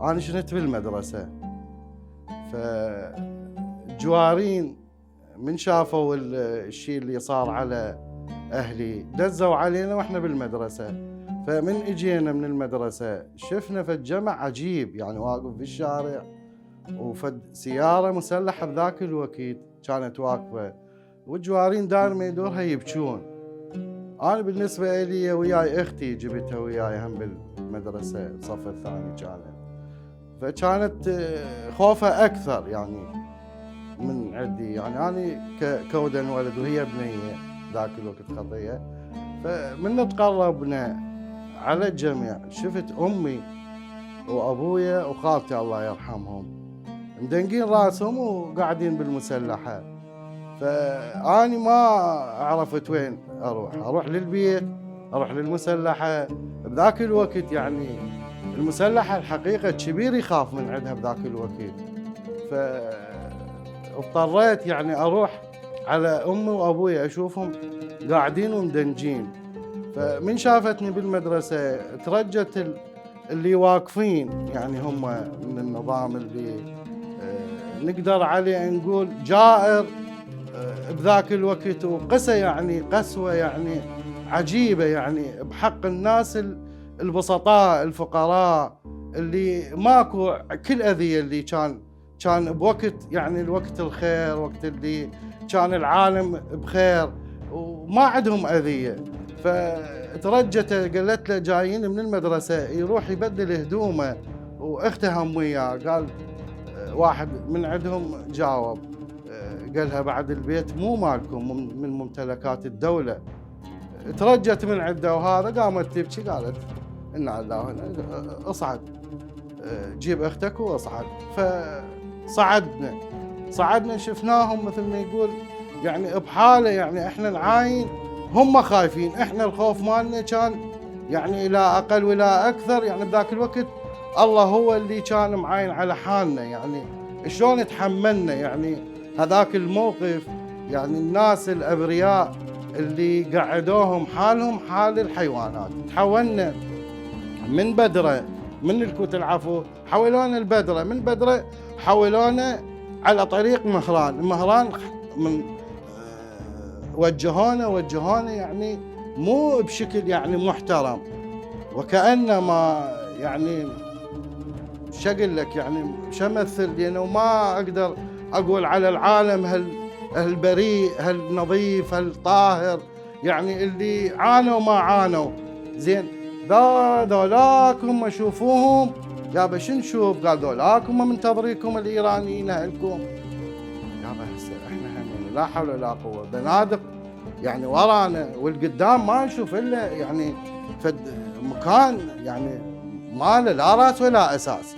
أنا شنت بالمدرسة، فالجوارين من شافوا الشيء اللي صار على أهلي دزوا علينا وإحنا بالمدرسة. فمن إجينا من المدرسة شفنا فد جمع عجيب، يعني واقف في الشارع وفد سيارة مسلحة بذاك الوقت كانت واقفة، والجوارين دار ما يدورها يبكون. أنا بالنسبة لي وياي أختي جبتها وياي هم بالمدرسة الصف الثاني كانت، فكانت خوفها أكثر يعني من عندي، يعني أنا كودن ولد وهي بنية ذاك الوقت خطية. فمن تقربنا على الجميع شفت أمي وأبويا وخالتي الله يرحمهم مدنقين راسهم وقاعدين بالمسلحة. فأني ما عرفت وين أروح للبيت، أروح للمسلحة. بذاك الوقت يعني المسلحة الحقيقة كبير يخاف من عندها بذاك الوقت. فاضطريت يعني أروح على أمي وأبوي أشوفهم قاعدين ومدنجين. فمن شافتني بالمدرسة ترجت اللي واقفين، يعني هم من النظام اللي نقدر عليه نقول جائر بذاك الوقت، وقسى يعني قسوة يعني عجيبة يعني بحق الناس البسطاء الفقراء اللي ماكو كل أذية اللي كان بوقت يعني الوقت الخير، وقت اللي كان العالم بخير وما عندهم أذية. فترجت قالت له جايين من المدرسة يروح يبدل هدومه واختها هم وياه. قال واحد من عندهم جاوب قالها بعد البيت مو مالكم، من ممتلكات الدولة. ترجت من عنده وهذا قامت تبكي قالت إنا الله اصعد جيب اختك واصعد. فصعدنا شفناهم مثل ما يقول يعني بحالة، يعني احنا نعاين هم خايفين، احنا الخوف مالنا كان يعني لا اقل ولا اكثر. يعني بذاك الوقت الله هو اللي كان معاين على حالنا، يعني شلون تحملنا يعني هذاك الموقف. يعني الناس الابرياء اللي قعدوهم حالهم حال الحيوانات. تحولنا من بدرة من الكوت العفو، حولونا البدرة، من بدرة حولونا على طريق مهران من وجهونا يعني مو بشكل يعني محترم، وكأنما يعني شقل لك يعني شمثل، لأنه ما أقدر أقول على العالم هالبريء هالنظيف هالطاهر، يعني اللي عانوا ما عانوا. زين ذولاك هم شوفوهم يابا شو نشوف؟ قال ذولاك هم منتظريكم الإيرانيين أهلكم. يابا هسه احنا هم لا حول ولا قوة، بنادق يعني ورانا والقدام ما نشوف إلا يعني فد مكان يعني ما له لا راس ولا أساس.